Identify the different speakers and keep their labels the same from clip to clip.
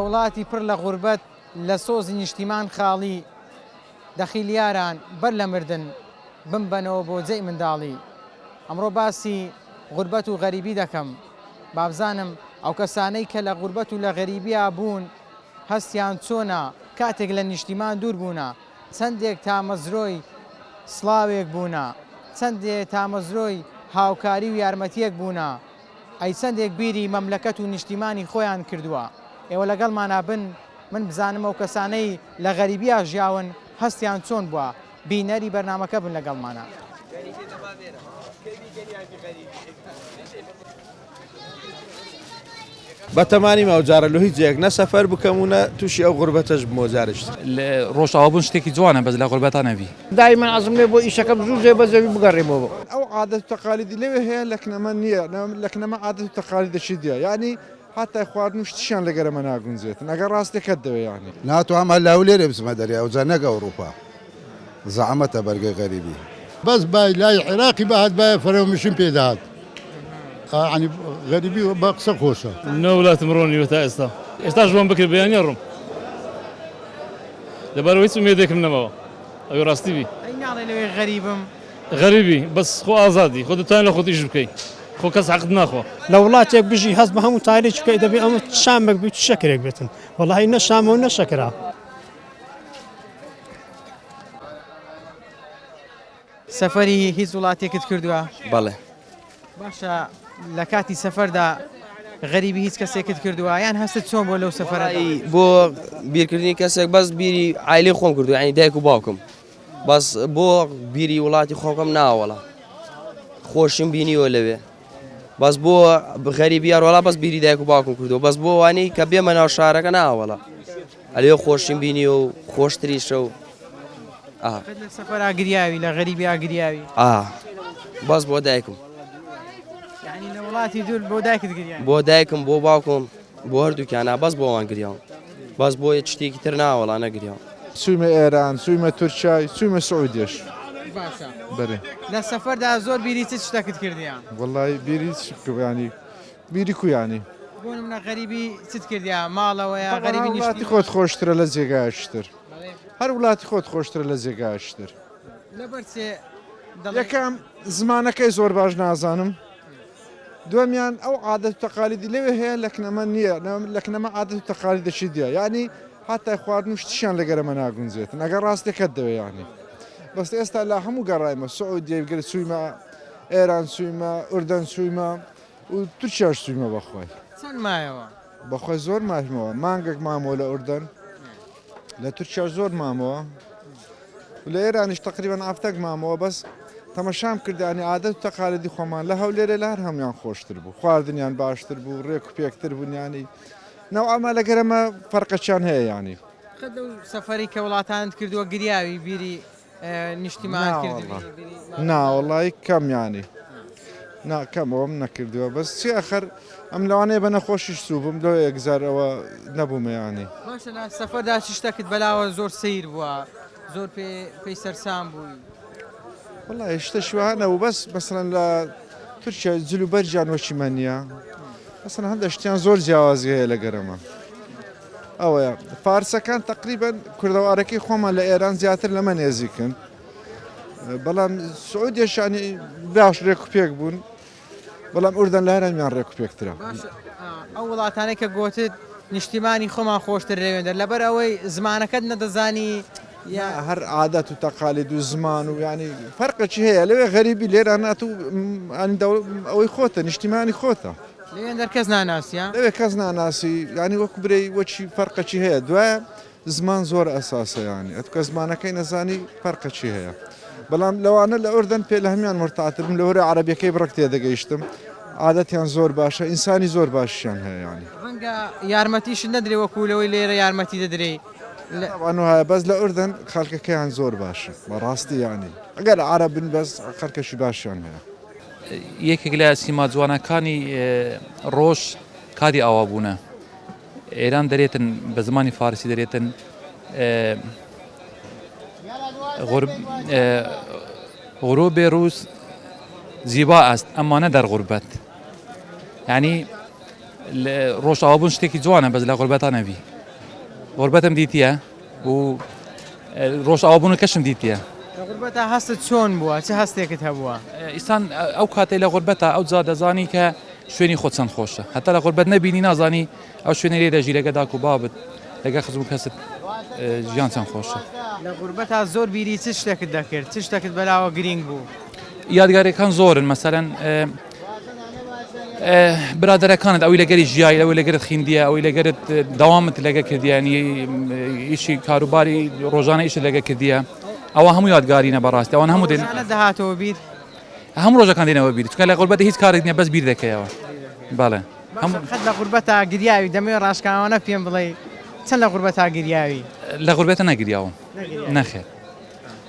Speaker 1: وڵاتی پڕ لە غوربەت لە سۆزی نیشتیمان خاڵی دەخیل یاران بەر لە مردن بمبەنەوە بۆ جێی منداڵی ئەمڕۆ باسی غوربەت و غەریبی دەکەم بابزانم ئەو کەسانەی کە لە غوربەت و لە غەریبیا بوون هەستیان چۆنە کاتێک لە نیشتیمان دوور بوونە چەندێک تامەزرۆی سڵاوێک بوونە چەندێ تامەزرۆی هاوکاری و یارمەتیەک بوونە ئەی چەندێک بیری مەملەکەت و نیشتیمانی خۆیان کردووە؟ ئێوە لەگەڵمانا بن من بزانم ئەو کەسانەی لە غەریبیا ژیاون هەستیان چۆن بووە؟ بینەری بەرنامەکە بن لەگەڵمانا.
Speaker 2: بەتەمانیم ئەوجارە لۆ هیچ جێیەک نە سەفەر بکەم و نە تووشی ئەو غوربەتەش بمەوە جارێکی تر.
Speaker 3: لە ڕۆژئاوا بوون شتێکی جوانە بەس لە غوربەتا نەبی.
Speaker 4: دایمەن عەزم لێ بۆ ئیشەکەم زوو زێ بە زەوی بگەڕێمەوە.
Speaker 5: ئەو عادەت و تەقالیدی لەوێ هەیە لە کنەمە نییە لە کنەمە عادەت و تەقالیدەکی دیە یانی حەتای خواردن و شتیشیان لەگەرە مە ناگونجێتن ئەگەر ڕاستێکەت دەوێ یانی.
Speaker 6: ناتوام هەر لە هەولێرێ بچمە دەرێ ئەوجا نەک ئەوڕوپا زەعمەتە بەرگەی غەریبی.
Speaker 7: بەس بای لای عێراقی بهاتبایە فەرەومشیم پێ دەهات یانی غەریبی بە قسە خۆشە.
Speaker 8: نە ولاتم ڕۆ نیوە تا ئێستا ئێستاش بۆم بکرێ بەیانی ئەڕۆم لەبەرئەوە هیچ ئومێدێکم نەماوە ئەوی ڕاستی بی.
Speaker 1: ئەی ناڵێ لەوێ غەریبم.
Speaker 8: غەریبی بەس خۆ ئازادی خۆ دەتوانی لە خۆت ئیش بکەی خۆ کەس حەقت ناخوا.
Speaker 9: لە وڵاتێک بژی هەست بە هەموو تاریکی بکەی دەبێ ئەمە چ شامێک بی و چ شەکرێک بێتن وەڵاهی نە شامە و نە شەکرە.
Speaker 1: سەفەری هیچ وڵاتێکت کردووە؟
Speaker 10: بەڵێ.
Speaker 1: باشە لە کاتی سەفەردا غەریبی هیچ کەسێکت کردووە یان هەستت چۆن بووە لەو سەفەرەدا؟
Speaker 10: بۆ بیرکردنی کەسێک بەس بیری عایلەی خۆم کردووە یانی دایک و باوکم بەس بۆ بیری وڵاتی خۆم ناوەڵا خۆشیم بینیوە لەوێ بەس بۆ غەریبی یاڕۆڵا بەس بیری دایک و باوکم کردووە بەس بۆ وانی کە بێمە ناو شارەکە ناوەڵا ئەلێ خۆشیم بینیوە و خۆشتریشە و
Speaker 1: ئا. قەت لە سەفەرا گریاوی لە غەریبیا گریاوی؟
Speaker 10: ئا بەس بۆ دایکم.
Speaker 1: یعنی لە وڵاتی دوور بۆ دایکت گریاوی؟
Speaker 10: بۆ دایکم بۆ باوکم بۆ هەردووکیان بەس بۆ ئەوان گریاوم بەس بۆ یەک شتێکی تر ناوەڵا نەگریاوم.
Speaker 5: چوویمە ئێران چوویمە تورکیای چوویمە سعودیەش.
Speaker 1: باشە
Speaker 5: بەرێ.
Speaker 1: لە سەفەردا زۆر بیری چ شتەکت کردیە؟
Speaker 5: وەڵای بیری چ بکەم یانی بیری کو یانی؟
Speaker 1: بۆ نمونە غەریبی چت کردیە ماڵەوەیە غەریبی
Speaker 5: نیشتیمان؟ وڵاتی خۆت خۆشترە لە جێگایەکی تر هەر وڵاتی خۆت خۆشترە لە جێگایەکی تر.
Speaker 1: لەبەر چێ دەڵێی؟
Speaker 5: یەکەم زمانەکەی زۆر باش نازانم دووەمیان ئەو عادەت و تەقالیدی لەوێ هەیە لە کنەمە نییە لە کنەمە عادەت و تەقالیدەکی دیە یانی حەتای خواردن و شتیشیان لەگەرەمە ناگونجێتن ئەگەر ڕاستێکەت دەوێ یانی بەس ئێستا لە هەموو گەڕایمە سعودیە بگرە چوویمە ئێران چوویمە ئوردەن چوویمە و تورکیاش چوویمە بەخوای.
Speaker 1: چەند مایەوە؟
Speaker 5: بەخوای زۆر مایمەوە مانگێک مامەوە لە ئوردەن لە تورکیاش زۆر مامەوە لە ئێرانیش تەقریبەن هەفتەک مامەوە بەس تەمەشام کرد یانی عادەت و تەقالیدی خۆمان لە هەولێرێ لە هەر هەموویان خۆشتر بوو خواردنیان باشتر بوو ڕێک و پێکتر بوون یانی نەوعەما لەگەر ئەمە فەرقەکیان هەیە یانی.
Speaker 1: قەت لەو سەفەرەی کە وڵاتانت کردووە گریاوی بیری نیشتیمان کردبی؟
Speaker 5: نا وەڵای کەم یانی نا کەم ئەوەم نەکردووە بەس چی ئەخەر ئەم لەوانەیە بە نەخۆشیش چووبم لۆ یەکجار ئەوە نەبوومە یانی.
Speaker 1: باشە لە سەفەردا چ شتەکت بەلاوە زۆر سەیر بووە زۆر پێ پێی سەرسام بووی؟
Speaker 5: وەڵای شتەشی وەها نەبوو بەس مەسەلەن لە تورکیا جل و بەرگیان وەکی مە نییە مەسەلەن هەندێک شتیان زۆر جیاوازی هەیە لە گەرەمە ئەوەیە فارسەکان تقریبا کوردەوارەکەی خۆمان لە ئێران زیاتر لەمە نێزیکن بەڵام سعودیەشانی باش ڕێک و پێک بوون بەڵام ئوردەن لە هەرمیان ڕێک و پێکترە.
Speaker 1: ئەو وڵاتانەی کە گۆتت نیشتیمانی خۆمان خۆشتر لەوێندەر لەبەر ئەوەی زمانەکەت نەدەزانی
Speaker 5: یا هەر عادەت و تەقالید و زمان و یانی فەرقێکی هەیە لەوێ غەریبی لێرە نات و ئەوەی خۆتە نیشتیمانی خۆتە.
Speaker 1: لەوێندەر کەس ناناسی ها؟
Speaker 5: لەوێ کەس ناناسی یانی وەکو برێی وەکی فەرقێکی هەیە دوایە زمان زۆر ئەساسە یانی ئەتو کە زمانەکەی نەزانی فەرقەکی هەیە بەڵام لەوانە لە ئوردەن پێ لە هەمیان مرتاتر بووم لەوەرە عەرەبیەکەی بڕک تێدەگەیشتم عادەتیان زۆر باشە ئینسانی زۆر باشیان هەیە یانی.
Speaker 1: ڕەنگە یارمەتیشت نەدرێ وەکو لەوەی لێرە یارمەتی دەدرێی.
Speaker 5: تەبعەن وایە بەس لە ئوردەن خەڵکەکەیان زۆر باشن بەڕاستی یانی ئەگەر عەرەبن بەس خەڵکەکی باشیان هەیە.
Speaker 3: یەکێک لە سیما جوانەکانی ڕۆژ کاتی ئاوابوونە. ئێران دەرێتن بە زمانی فارسی دەرێتن غروب روز زیبا است اما نه در غربت یعنی ڕۆژئاوابوون شتێکی جوانە بەس لە غوربەتا نەبی. غوربەتم دیتیە و ڕۆژئاوابوونەکەشم دیتیە.
Speaker 1: لە غوربەتا هەستت چۆن بووە؟ چ هەستێکت هەبووە؟
Speaker 3: ئیسان ئەو کاتەی لە غوربەتا ئەوجا دەزانی کە شوێنی خۆت چەند خۆشە. هەتا لە غوربەت نەبینی نازانی ئەو شوێنەی لێ دەژی لەگە داک و بابت لەگە خزم و کەست ژیان چەند خۆشە.
Speaker 1: لە غوربەتا زۆر بیری چ شتێکت دەکرد؟ چ شتێکت بەلاوە گرینگ بوو؟
Speaker 3: یادگاریەکان زۆرن مەسەلەن برادەرەکانت ئەوی لەگەری ژیای ئەوەی لەگەرت خیندیە ئەوەی لەگەرت داوامت لەگە کردیانی ئیشی کاروباری ڕۆژانە ئیشت لەگە کردیە ئەوە هەموو یادگارینە بەڕاستی ئەوان هەموو دێن
Speaker 1: دەهاتەوە بیر
Speaker 3: هەموو ڕۆژەکان دێنەوە بیر چونکە لە غوربەت هیچ کارێک نییە بەس بیر دەکەیەوە بەڵێ
Speaker 1: هەموو خەت لە غوربەتا گریاوی دەمەوێ ڕاشکاوانە پێم بڵێ چەند لە غوربەتا گریاوی
Speaker 3: لە غوربەتە نەگریاوم نەخێر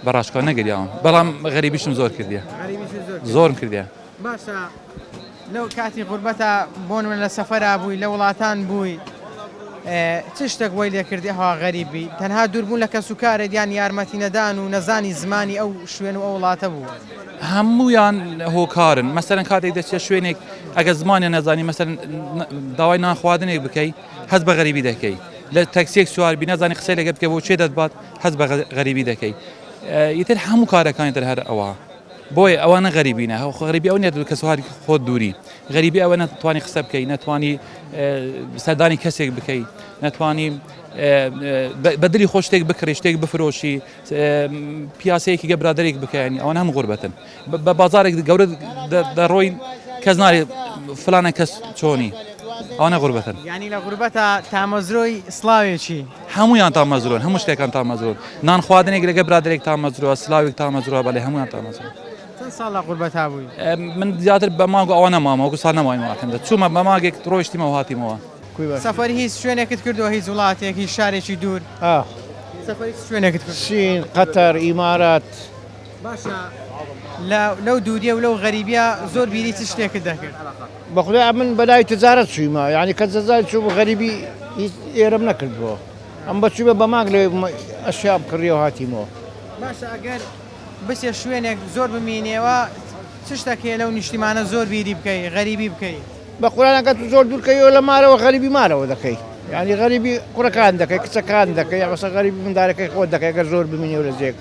Speaker 3: بە ڕاشکاو نەگریاوم بەڵام غەریبیشم زۆر کردیە زۆرم کردیە.
Speaker 1: باشە لەو کاتی غوربەتە بۆ نمونە لە سەفەرا بووی لە وڵاتان بووی چ شتێک وای لێ کردی ئەوها غەریب بی تەنها دووربوون لە کەس و کارت یان یارمەتی نەدان و نەزانی زمانی ئەو شوێن و ئەو وڵاتە بوو؟
Speaker 3: هەموویان هۆکارن مەسەلەن کاتێک دەچیە شوێنێک ئەگەر زمانیان نەزانی مەسەلەن داوای نان خواردنێک بکەی هەست بە غەریبی دەکەی لە تەکسیەک سوار بی نازانی قسەی لەگەر بکەی بۆ کوێ دەتبات هەست بە غەریبی دەکەی ئیتر هەموو کارەکانی تر هەر ئەوە بۆیە ئەوانە غەریبینە غەریبی ئەو نیە کە سواری خۆت دووری غەریبی ئەوە نەتوانی قسە بکەی نەتوانی سەردانی کەسێک بکەی نەتوانی بە دلی خۆ شتێک بکڕی شتێک بفرۆشی پیاسەیەکی گە برادێک بکەنی ئەوان هەم غوربەتن بە بازارێک گەورە دەڕۆین کەس نارێ فلانە کەس چۆنی ئەوانە غوربەتن.
Speaker 1: یانی لە غوربەتا تامەزرۆی سڵاوێکی.
Speaker 3: هەموویان تامەزرۆن هەموو شتێکان تامەزرۆن نان خواردنێک لەگە برادەرێک تامەزرۆە سلاوێک تامەزرۆە بەڵێ هەموویان تامەزرۆن.
Speaker 1: چەند ساڵ لە غوربەتا بووی؟
Speaker 3: من زیاتر بە مانگ و ئەوە نەمامەوە وەکو ساڵ نەمایمەوە الحمدللە چوومە بە مانگێک ڕۆیشتیمەوە هاتیمەوە.
Speaker 1: سەفەری هیچ شوێنێکت کردووە هیچ وڵاتێک هیچ شارێکی دوور؟ سەفەری چ شوێنێکت کردووە؟
Speaker 4: سین، قەتەر، ئیمارات.
Speaker 1: باشە لەو دووریە و لەو غەریبیە زۆر بیری چ شتێکت دەکرد؟
Speaker 4: بەخودای ئەمن بەلای تجارەت چوویمە یعنی کە جەزای چوو غەریبی هیچ ئێرەم نەکردبووە ئەم بە چوومە بە مانگ لەوێ بوومە ئەشیام کڕیەوە هاتیمەوە.
Speaker 1: باشە ئەگەر بچێ شوێنێک زۆر بمینێوە چ شتەک هەیە لەو نیشتیمانە زۆر بیری بکەی غەریبی بکەی؟
Speaker 4: بە قورئان ئەگەر تو زۆر دوور کەویەوە لە مارەوە غەریبی مارەوە دەکەی یعنی غەریبی کوڕەکان دەکەی کچەکان دەکەی یا بەسە غەریبی مندارەکەی خۆت دەکەی ئەگەر زۆر بمینێوە لە جێک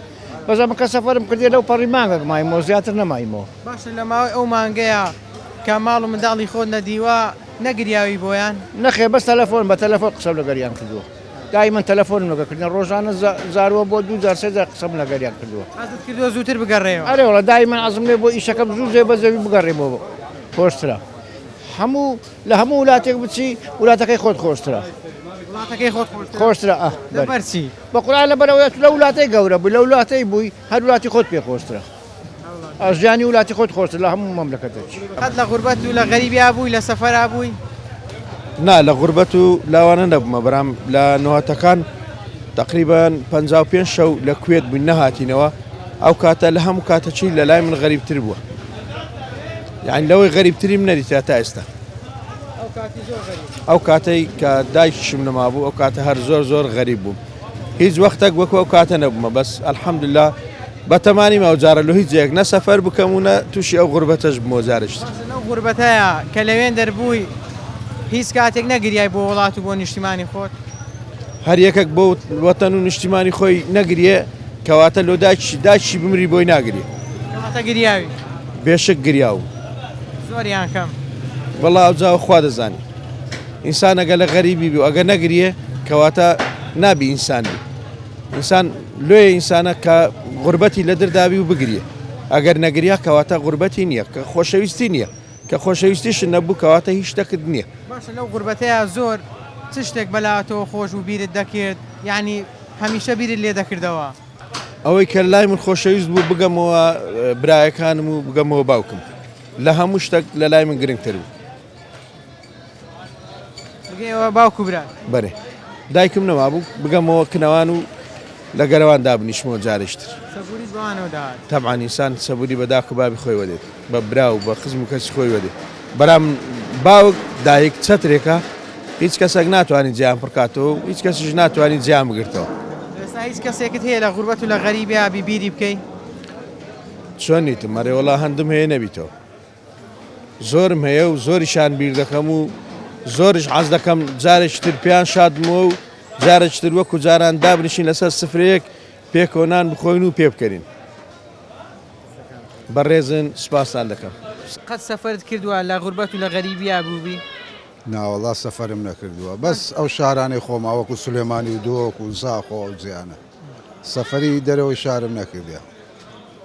Speaker 4: بەس ئەمە کە سەفەرم کردیە لەو پەڕی مانگەک مایمەوە زیاتر نەمایمەوە.
Speaker 1: باشە لە ماوەی ئەو مانگەیا کە ماڵ و منداڵی خۆت نەدیوە نەگریاوی بۆیان؟
Speaker 4: نەخێر بەس تەلەفۆن بە تەلەفۆن قسەم لەگەریان کردووە دایمەن تەلەفۆنم لەگەر کردن ڕۆژانە زاروە بۆ دوو جار سێ جار قسەم لەگەریان کردووە.
Speaker 1: حەزت کردووە زووتر بگەڕێیەوە؟
Speaker 4: ئەرێ وەڵا دایمەن عەزم لێ بۆ ئیشەکەم زوو زێ بە زەوی بگەڕێمەوە خۆشترە هەموو لە هەموو ولاتێک بچی ولاتەکەی خۆت خۆشترە.
Speaker 1: وڵاتەکەی خۆت خۆشترە؟
Speaker 4: خۆشترە ئە
Speaker 1: لەبەر چی؟
Speaker 4: بە قورئان لەبەرئەوەی ئەتوو لە ولاتەی گەورە بووی لە ولاتەی بووی هەر ولاتی خۆت پێ خۆشترە ژیانی ولاتی خۆت خۆشتر لە هەموو مەملەکەتێکی.
Speaker 1: قەت لە غوربەت و لە غەریبیا بووی لە سەفەرا بووی؟
Speaker 2: نا لە غوربەت و لاوانە نەبوومە برام لە نۆهەتەکان تەقریبەن 55 شەو لە کوێت بووین نەهاتینەوە ئەو کاتە لە هەموو کاتەچی لە لای من غەریبتر بووە یعنی لەوەی غەریبتریم نەریتە تا ئێستا ئەو کاتەی کە دایکیشم نەمابوو ئەو کاتە هەر زۆر زۆر غەریب بووم هیچ وەختێک وەکو ئەو کاتە نەبوومە بەس الحەمدللا بەتەمانی ماو جارە لە هیچ جێیەک نە سەفەر بکەم و نە تووشی ئەو غوربەتەش بمەوە جارێکی تر.
Speaker 1: باشە لەو غوربەتەیا کە لەوێن دەربووی هیچ کاتێک نەگریای بۆ وڵات و بۆ نیشتیمانی خۆت؟
Speaker 2: هەر یەکەک بۆ وەتەن و نیشتیمانی خۆی نەگریێ کەواتە لۆ دایکیشی دایکیشی بمری بۆی ناگری.
Speaker 1: کەواتە گریاوی؟
Speaker 2: بێشک گریاوم.
Speaker 1: زۆر یان کەم؟
Speaker 2: وەڵا ئەوجا خوا دەزانی. ئینسان ئەگەر لە غەریبی بی و ئەگەر نەگریێ کەواتە نابی ئینسان بی. ئینسان لۆیە ئینسانە کە غوربەتی لە دردابی و بگریێ. ئەگەر نەگریا کەواتە غوربەتی نییە کە خۆشەویستی نییە. کە خۆشەویستیشت نەبوو کەواتە هیچ شتەکت نییە.
Speaker 1: باشە لەو غوربەتەیا زۆر چ شتێک بەلاتەوە خۆش بوو بیرت دەکرد یانی هەمیشە بیرت لێ دەکردەوە؟
Speaker 2: ئەوەی کە لای من خۆشەویست بوو بگەمەوە برایەکانم و بگەمەوە باوکم لە هەموو شتەک لە لای من گرنگتر بوو.
Speaker 1: بگەیەوە باوک و برات؟
Speaker 2: بەرێ دایکم نەمابوو بگەمەوە کنەوان و لە گەرەوان دابنیشمەوە جارێکی تر.
Speaker 1: سەبوریت بەوانەوە دەهات؟
Speaker 2: تەبعەن ئینسان سەبوری بە داک و بابی خۆیوە دێت بە برا و بە خزم و کەسی خۆیوە دێت بەرام باوک دایک چەترێکە هیچ کەسێک ناتوانێت جێیان پڕکاتەوە و هیچ کەسیش ناتوانێت جێیان بگرتەوە.
Speaker 1: ئێستا هیچ کەسێکت هەیە لە غوربەت و لە غەریبیا بی بیری بکەی؟
Speaker 2: چۆن نیتم ئەرێ وەڵا هەندم هەیە نەبیتەوە. زۆرم هەیە و زۆریشان بیر دەکەم و زۆریش حەز دەکەم جارێکی تر پێیان شادبمەوە و جارێکی تر وەکو جاران دابنیشین لەسەر سفرەیەک پێکەوە نان بخۆین و پێبکەنین. بەڕێزن سوپاستان دەکەم.
Speaker 1: قەت سەفەرت کردوە لە غوربەت و لە غەریبیا بووبی؟
Speaker 6: ناوەڵا سەفەرم نەکردووە بەس ئەو شارانەی خۆما وەکو سلێمانی و دهۆک و زاخۆ ئەو جێیانە سەفەری دەرەوەی شارم نەکردە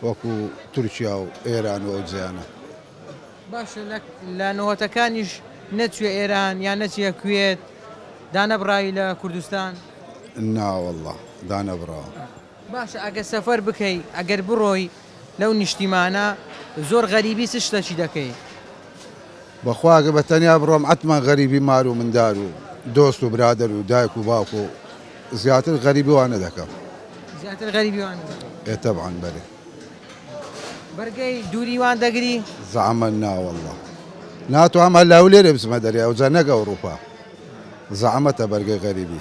Speaker 6: وەکو تورکیا و ئێران و ئەو جێیانە.
Speaker 1: باشە لە نۆهەتەکانیش نەچویە ئێران یان نەچیە کوێت دانەبڕاوی لە کوردستان؟
Speaker 6: ناوەڵا دانەبڕاوم.
Speaker 1: باشە ئەگەر سەفەر بکەی ئەگەر بڕۆی لەو نیشتیمانە زۆر غەریبی چ شتەکی دەکەی؟
Speaker 6: بەخوا گەر بە تەنیا بڕۆم عەتمەن غەریبی مار و مندار و دۆست و برادەر و دایک و باوک و زیاتر غەریبی وانە دەکەم.
Speaker 1: زیاتر غەریبی وانە دەکەی؟
Speaker 6: ئێ تەبعەن بەرێ.
Speaker 1: بەرگەی دووری وان دەگری؟
Speaker 6: زەعمەت نا وەڵڵا ناتوانم هەر لە هەولێرێ بچمە دەرێ ئەوجا نەک ئەوڕوپا زەعمەتە بەرگەی غەریبی.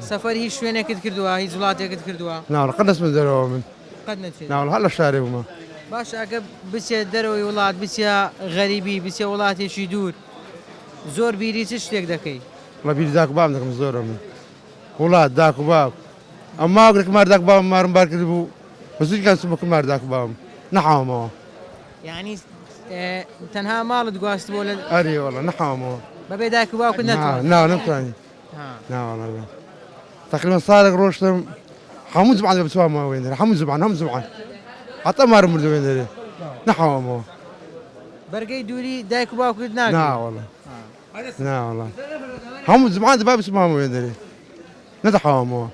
Speaker 1: سەفەر هیچ شوێنێکت کردووە هیچ وڵاتێکت کردووە؟
Speaker 11: نا وەڵا قەت نەچمە دەرەوە من.
Speaker 1: قەت نەچێت؟
Speaker 11: نا وەڵا هەر لە شارێ بوومە.
Speaker 1: باشە ئەگەر بچێت دەرەوەی وڵات بچیە غەریبی بچیە وڵاتێکی دوور زۆر بیری چ شتێک دەکەی؟
Speaker 11: وەڵا بیری داک و بابم دەکەم زۆرە من وڵات داک و باب ئەم ماوە کە مار داک و بابم مارم بار کردبوو بە زووی کان چوومە کن مار داک و بابم نەحاومەوە.
Speaker 1: یانی تەنها ماڵت گواستبووە لە.
Speaker 11: ئەرێ وەڵا نەحاومەوە.
Speaker 1: بەبێ دایک و باوکت نەتوانی؟
Speaker 11: نا نەمتوانی. نا وەڵا نا. تقریبا ساڵێک ڕۆشتم هەموو جومعان دەبێ بچمە وێندەرێ هەموو جومعان هەموو جومعان حتا مارم مردووە وێندەرێ نەحاومەوە.
Speaker 1: بەرگەی دووری دایک و باوکت ناگری؟
Speaker 11: نا وەڵا نا وەڵا هەموو جومعان دەبا بچمە وێندەرێ نەدەحاومەوە.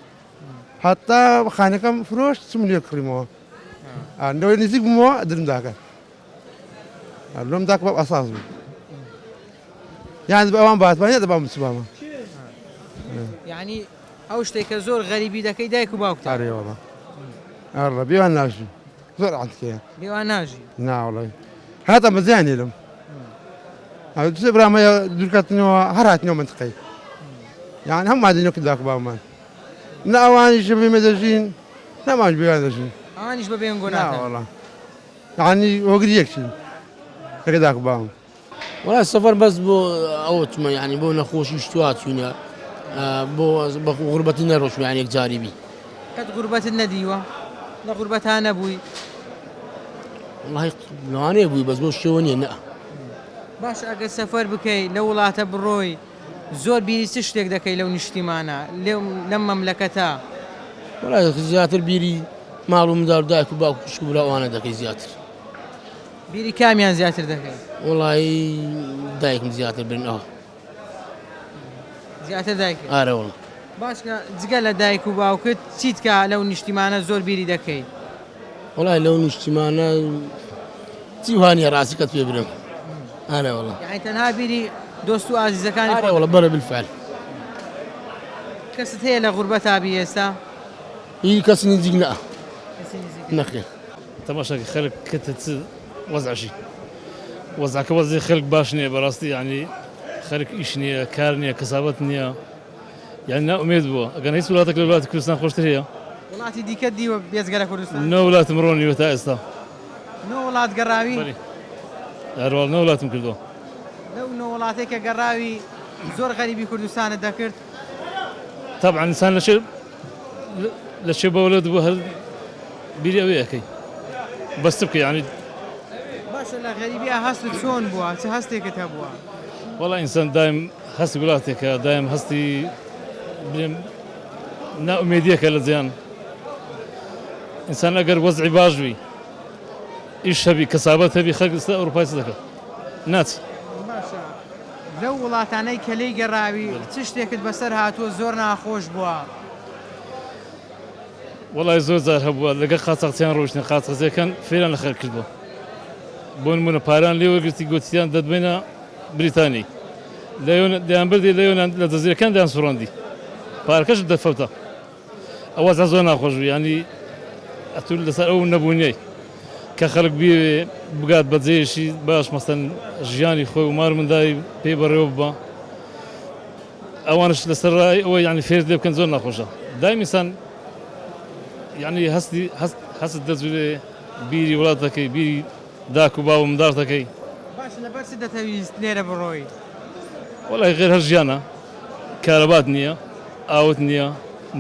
Speaker 11: هەتا خانەکەم فرۆشت چم لێ کڕیمەوە لەوەی نزیک بوومەوە درم داکە لۆم داک بە ئەساس بوو یان ئەوان باتوانێت دەبام بچمامە
Speaker 1: یعنی ئەو شتێک کە زۆر غەریبی دەکەی دایک و باوکتە
Speaker 11: ئەرێوەڵە ئەڕە بێوان ناژی زۆر عەنتکەیە
Speaker 1: بێوان ناژی
Speaker 11: ناوەڵی هاتە بەزیان لم دوسێ برامە دوورکەتنەوە هەر هاتنەوە منتقەی یان هەم مادینەکە داک باومان نە ئەوانیش بە بێمە دەژین نە ئەمانیش بێیان دەژین.
Speaker 1: ئەوانیش بە بێنگۆ ناکەن.
Speaker 11: نا وەڵا یانی هۆگری یەکین لەگە داک و باوم.
Speaker 12: وەڵا سەفەر بەس بۆ ئەوە چمە یانی بۆ نەخۆشی شتوا چوینە بۆ بە غوربەتی نەڕۆچمە یانی یەکجاری بی.
Speaker 1: قەت غوربەتت نەدیوە؟ لە غوربەتا نەبووی؟
Speaker 12: وەڵای لەوانەیە بووی بەس بەو شێوە نییە نا.
Speaker 1: باشە ئەگەر سەفەر بکەی لەو وڵاتە بڕۆی زۆر بیری چ شتێک دەکەی لەو نیشتیمانە لەم مەملەکەتە؟
Speaker 12: وەڵا زیاتر بیری ماڵ و منداڵ و دایک و باوک و خوشک و برا ئەوانە دەکەی زیاتر.
Speaker 1: بیری کامیان زیاتر دەکەی؟
Speaker 12: وەڵایی دایکم زیاتر برن ئەوە.
Speaker 1: زیاتر دایکت؟
Speaker 12: ئارە وەڵا.
Speaker 1: باشە جگە لە دایک و باوکت چیت کە لەو نیشتیمانە زۆر بیری دەکەی؟
Speaker 12: وەڵای لەو نیشتیمانە چی وا نییە ڕاستی کەت پێ برم ئارە وەڵا.
Speaker 1: یانی تەنها بیری دۆست و ئازیزەکانی
Speaker 12: خۆت؟ ئارە وەڵا بەڵێ بالفعل.
Speaker 1: کەست هەیە لە غوربەتا بی ئێستا؟
Speaker 12: هی کەس نزیک نا.
Speaker 1: کەسی نزیک
Speaker 12: نەخێر.
Speaker 8: تەماشاکە خەلک کەتە چ وەزعەکی وەزعەکە وەزعی خەلک باش نییە بەڕاستی یانی خەلک ئیش نییە کار نییە کەسابەت نییە یانی نائومێد بووە ئەگەر هیچ وڵاتێک لە وڵاتی کوردستان خۆشتر هەیە.
Speaker 1: وڵاتی دیکەت دیوە بێجگە لە کوردستان؟
Speaker 8: نۆ وڵاتم ڕۆنیوە تا ئێستا.
Speaker 1: نۆ وڵات گەڕاوی؟
Speaker 8: بەلی هەروەڵ نۆ وڵاتم کردووە.
Speaker 1: لەو نۆ وڵاتەی کە گەڕاوی زۆر غەریبی کوردستانت دەکرد؟
Speaker 8: تەبعەن ئینسان لە چێ لە چێ بەوەلەد بوو هەر بیری ئەوێ ئەکەی بەس چ بکەی یانی.
Speaker 1: باشە لە غەریبیا هەستت چۆن بووە؟ چ هەستێکت هەبووە؟
Speaker 8: وەڵا ئینسان دایم هەستی وڵاتێکە دایم هەستی بلێم نائومێدیەکە لە جیان ئینسان ئەگەر وەزعی باش بی ئیش هەبی کەسابەت هەبی خەک ئێستا ئەوروپای چ دەکات ناچی.
Speaker 1: باشە لەو وڵاتانەی کە لێی گەڕاوی چ شتێکت بەسەر هاتووە زۆر ناخۆش بووە؟
Speaker 8: وەڵای زۆر جار هەبووە لەگەڵ قاچاخچیان ڕۆیشتین قاچاخچیەکان فێریان لە خەڵک کردووە بۆ نمونە پاران لێ وەرگرتی گۆتیان دەتبەینە بریتانی دەیانبردی لە یۆنان لە جەزیرەکان دەیان سوڕاندی پارەکەش دەفەوتا ئەوە زۆر ناخۆش بوو یانی ئەتوو لەسەر ئەو نەبوونیەی کە خەڵک بیەوێ بگات بە جێیەکی باش مەسەن ژیانی خۆی و مار مندای پێ بەڕێوە ببا ئەوانش لەسەر ڕای ئەوە یعنی فێرت لێ بکەن زۆر ناخۆشە دایم ئینسان یعنی هەستی هەست هەست دەجورێ بیری وڵات دەکەی بیری داک و باو و منداڵ دەکەی.
Speaker 1: باشە لەبەر چ دەتەویست لێرە بڕۆی؟
Speaker 8: وەڵای غێر هەر ژیانە کارەبات نییە. ئاوت نییە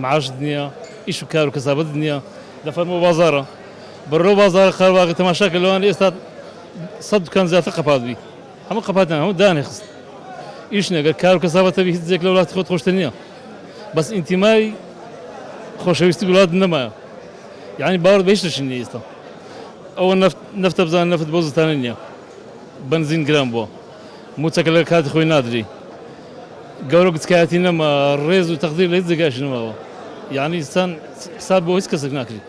Speaker 8: معاشت نییە ئیش و کار و کەسابەتت نییە دەفەرموو بازاڕە بڕۆ بازاڕە قەرباغی تەماشا کە لەوان ئێستا سەد دوکان زیاتر قەپات بی هەموو قەپاتیان هەموو دانێ خست ئیش نییە گەر کار و کەسابەتە بی هیچ جێک لە وڵاتی خۆت خۆشتر نییە بەس ئینتیمای خۆشەویستی وڵات نەمایە یعنی باوەڕ بە هیچ شتێک نییە ئێستا ئەوە نەفت نەفتە بزانە نەفت بۆ زستانە نییە بەنزین گران بووە موچەکە لە کاتی خۆی نادری گەورە گچکایەتی نەما ڕێز و تەقدیر لە هیچ جێگایش نەماوە یعنی ئینسان حساب بۆ هیچ کەسێک ناکری.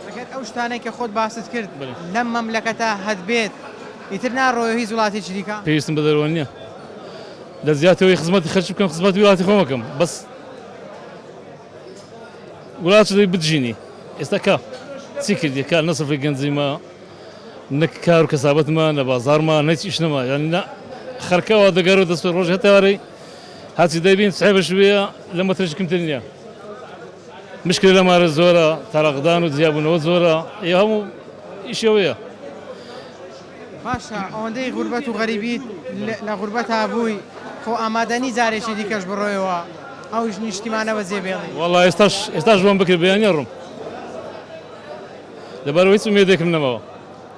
Speaker 1: ئەگەر ئەو شتانەی کە خۆت باست کرد لەم مەملەکەتە هەتبێت ئیتر ناڕۆیەوە هیچ وڵاتێکی دیکە؟
Speaker 8: پێویستم بە دەرەوە نییە لە جیاتی ئەوەی خزمەتی خەرچ بکەم خزمەتی وڵاتی خۆم ئەکەم بەس وڵات چ دەبی بتژینی ئێستا کا چی کردی کا نە سفرەی گەنجیمە نە کار و کەسابەتمە نە بازاڕمە نە هیچ ئیش نەما یانی نە خەرکەوە دەگەرەوە دەست ڕۆژ هەتارەی هەرچی دەبین سحێبش وێە لە مەترێکی کەمتر نییە مشکلە لە مارە زۆرە تەراقدان و جیابوونەوە زۆرە ئێ هەموو ئیشەوەیە.
Speaker 1: باشە ئەوەندەی غوربەت و غەریبیت لە غوربەتا بووی خۆ ئامادەنی جارێکی دیکەش بڕۆیەوە ئەو نیشتیمانە بەجێ بێڵی؟
Speaker 8: وەڵا ئێستاش ئێستاش بۆم بکرێ بەیانی ئەڕۆم لەبەرئەوە هیچ ئومێدێکم نەماوە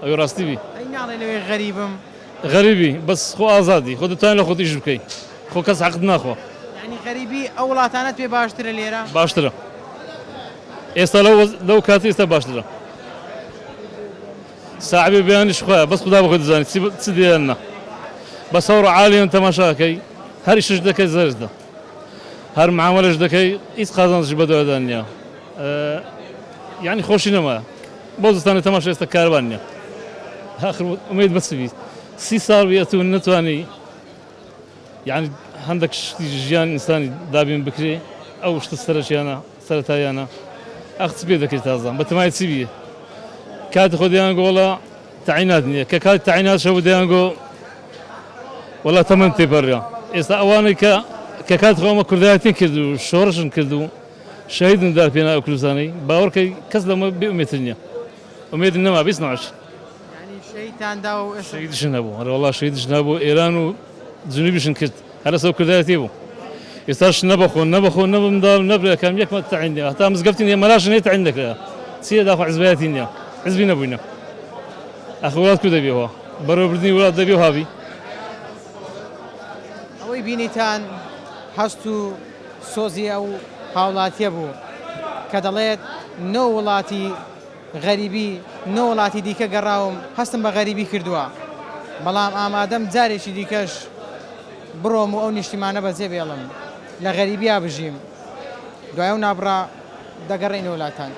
Speaker 8: ئەوی ڕاستی بی.
Speaker 1: ئەی ناڵێ لەوێ غەریبم؟
Speaker 8: غەریبی بەس خۆ ئازادی خۆ دەتوانی لە خۆت ئیش بکەی خۆ کەس حەقت ناخوا.
Speaker 1: یانی غەریبی ئەو وڵاتانەت پێ باشترە لێرە؟
Speaker 8: باشترە ئێستا لەو لەو کاتی ئێستا باشترە. ساحبی بەیانیش خوایە بەس خودا بەخۆی دەزانێت چی چ دێ یان نا بەس ئەوڕۆ عالیان تەماشا ئەکەی هەر ئیشش دەکەی زەرد هەر معامەلەش دەکەی هیچ قازانجش بەدوایدا نییە یعنی خۆشی نەمایە بۆ زستانە تەماشا ئێستا کارەبا نییە ئاخر ئومێد بە چ بیت سی ساڵ بی ئەتوو نەتوانی یعنی هەندێک شتی ژیان ئینسانی دابین بکرێ ئەو شتە سەرەکیانە سەرەتاییانە ئەخ چ پێ دەکرێت تازە بەتەمای چی بی کاتی خۆ دەیان گۆڵە تەعینات نییە کە کاتی تەعینات شەبوو دەیان گۆ وەڵا تەمەن تێپەڕیا ئێستا ئەوانەی کە کە کاتی خۆ ئەمە کوردایەتیان کرد و شۆڕشن کرد و شەهیدن دا پێنا ئەو کوردستانەی باوەڕکەی کەس لەمە بێ ئومێدتر نییە ئومێد نەما بیست نەعش
Speaker 1: یعنی شەهیدتان دا و ئێستا
Speaker 8: شەهیدشن هەبوو هەر وەڵا شەهیدش هەبوو ئێران و جنوبیشن کرد هەر لەسەر کوردایەتی بوو ئێستاش نە بەخۆ نە بەخۆ نە بە منداڵ نە براکەم یەک تەعین نییە هەتا مزگەفتی نییە مەلاش نییە تەعین نەکرا چییە داخۆ حزبایەتی نییە حزبی نەبووینە ئەخ وڵات کو دەبیەوە بەڕێوەبردنی وڵات دەبی هاوی
Speaker 1: ئەوەی بینیتان هەست و سۆزی ئەو هاوڵاتیە بوو کە دەڵێت نۆ وڵاتی غەریبی نۆ وڵاتی دیکە گەڕاوم هەستم بە غەریبی کردووە بەڵام ئامادەم جارێکی دیکەش بڕۆم و ئەو نیشتیمانە بەجێ بێڵم لە غەریبیا بژیم دوای ئەو نابڕا دەگەڕێینەوە لاتان.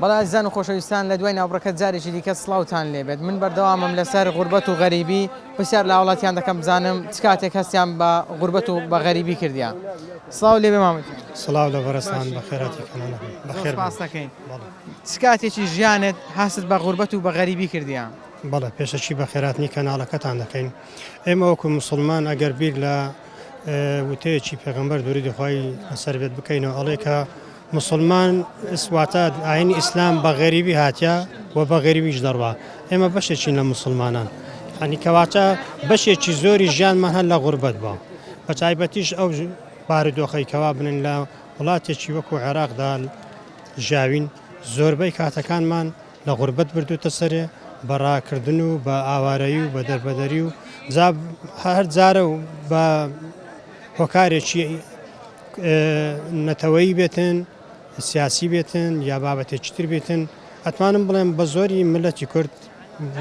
Speaker 1: بەڵێ ئازیزان و خۆشەویستان لە دوای ناوبڕەکە جارێکی دیکە سڵاوتان لێبێت من بەردەوامم لەسەر غوربەت و غەریبی پرسیار لە هاوڵاتیان دەکەم بزانم چ کاتێک هەستیان بە غوربەت و بە غەریبی کردیە سڵاو لێبێ مامە گیان.
Speaker 9: سڵاو لە بەڕێزتان بەخێرهاتی کەناڵەکەم
Speaker 1: زۆر
Speaker 9: بەخێر بێن.
Speaker 1: سپاست دەکەین.
Speaker 9: بەڵێ.
Speaker 1: چ کاتێکی ژیانت هەستت بە غوربەت و بە غەریبی کردیە؟
Speaker 9: بەڵێ پێشەکی بەخێرهاتنی کەناڵەکەتان دەکەین. ئێمە وەکو موسڵمان ئەگەر بیر لە وتەیەکی پێغەمبەر دورودی خوای لەسەر بێت بکەینەوە ئەڵێ کە مسلمان واتە ئاینی ئیسلام بە غەریبی هاتیە و بە غەریبیش دەڕوا ئێمە بەشێکین لە مسلمانان هەنی کەواتە بەشێکی زۆری ژیانمان هەر لە غوربەت بووە بە تایبەتیش ئەو بارودۆخەی کەوا بنن لە وڵاتێکی وەکو عێراقدا ژاوین زۆربەی کاتەکانمان لە غوربەت بردووتە سەرێ بە ڕاکردن و بە ئاوارەیی و بە دەربەدەری و جا هەر جارە و بە هۆکارێکی نەتەوەیی بێتن سیاسی بێتن یا بابەتێکی تر بێتن ئەتوانم بڵێم بە زۆری ملەتی کورد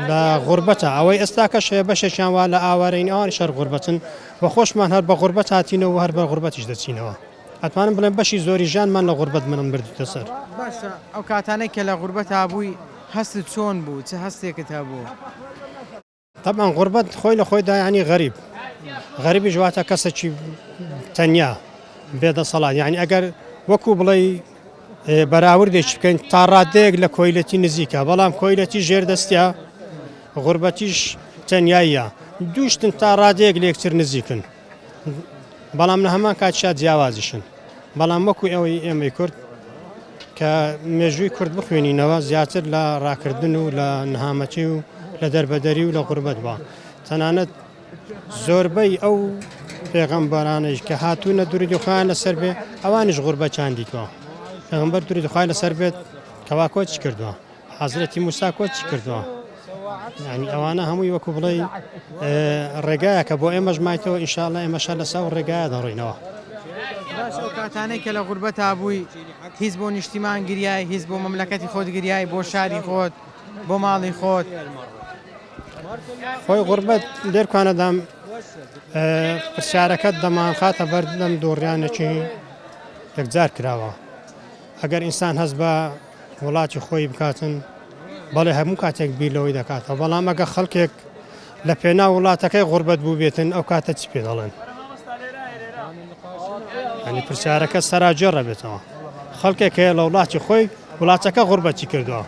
Speaker 9: لە غوربەتە ئەوەی ئێستا کەش هەیە بەشێکیان وا لە ئاوارەین ئەوان شەر غوربەتن بە خۆشمان هەر بە غوربەت هاتینەوە هەر بە غوربەتیش دەچینەوە. ئەتوانم بڵێم بەشی زۆری ژیانمان لە غوربەت منم بردوتە سەر.
Speaker 1: باشە ئەو کاتانەی کە لە غوربەتا بووی هەستت چۆن بوو چ هەستێکت هەبوو؟
Speaker 9: تەبعەن غوربەت خۆی لە خۆیدا یانی غەریب غەریبیش واتە کەسێکی تەنیا بێ دەسەڵات یانی ئەگەر وەکو بڵێی بەراوردێکی بکەین تا ڕادەیەک لە کۆیلەتی نزیکە بەڵام کۆیلەتی ژێردەستە غوربەتیش تەنیاییە دووشتن تا ڕادەیەک لە یەکتر نزیکن. بەڵام لە هەمان کاتیشا جیاوازیشن بەڵام وەکو ئەوەی ئێمەی کورد کە مێژووی کورد بخوێنینەوە زیاتر لە ڕاکردن و لە نەهامەتی و لە دەربەدەری و لە غوربەت بووە تەنانەت زۆربەی ئەو پێغەمبەرانەیش کە هاتوونە درودی خۆیان لەسەر بێ ئەوانیش غوربەتیان دیتوە پێغەمبەر درودی خوای لەسەر بێت کەوا کۆچی کردووە حەزرەتی موسا کۆچی کردووە یعنی ئەوانە هەمووی وەکو بڵێ ڕێگایەکە بۆ ئێمەش مایتەوە ئینشاءاللە ئێمەش هەر لەسەر ئەو ڕێگایە دەڕۆینەوە.
Speaker 1: باش ئەو کاتانەی کە لە غوربەتا بووی هیچ بۆ نیشتیمان گریای هیچ بۆ مەملەکەتی خۆت گریای بۆ شاری خۆت بۆ ماڵی خۆت؟
Speaker 9: خۆی غوربەت لێرکوانەدام پرسیارەکەت دەمانخاتە بەردەم دووڕیانێکی یەکجار کراوە ئەگەر ئینسان هەست بە وڵاتی خۆی بکاتن بەڵێ هەموو کاتێک بیر لەوەی دەکاتەوە بەڵام ئەگە خەڵکێک لە پێناو وڵاتەکەی غوربەت بووبێتن ئەو کاتە چی پێ دەڵێن ینی پرسیارەکە سەراجێڕە بێتەوە خەڵکێک هەیە لە وڵاتی خۆی وڵاتەکە غوربەتی کردووە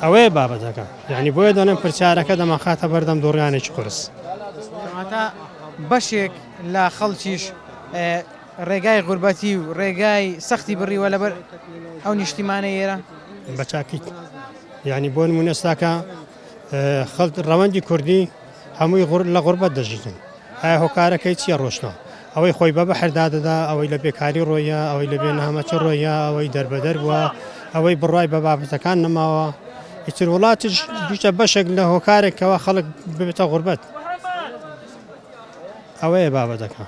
Speaker 9: ئەوەیە بابەتەکە یعنی بۆیە دەڵێن پرسیارەکە دەمانخاتە بەردەم دوڕیانێکی قورس
Speaker 1: بەشێک لە خەڵکیش ڕێگای غوربەتی و ڕێگای سەختی بڕیوە لەبەر ئەو نیشتیمانەی ئێرە؟
Speaker 9: بە چاکیت یعنی بۆ نمونە ئێستاکە خەڵک ڕەوەندی کوردی هەمووی لە غوربەت دەژیتن ئایا هۆکارەکەی چییە ڕۆشتەوە ئەوەی خۆی بە بەحردا دەدا ئەوەی لە بێکاری ڕۆیە ئەوەی لە بێنامەچە ڕۆیە ئەوەی دەربەدەر بووە ئەوەی بڕای بە بابەتەکان نەماوە ئیتر وڵاتیش بیتە بەشێک لە هۆکارێکەوە خەڵک ببێتە غوربەت ئەوەیە بابەتەکە.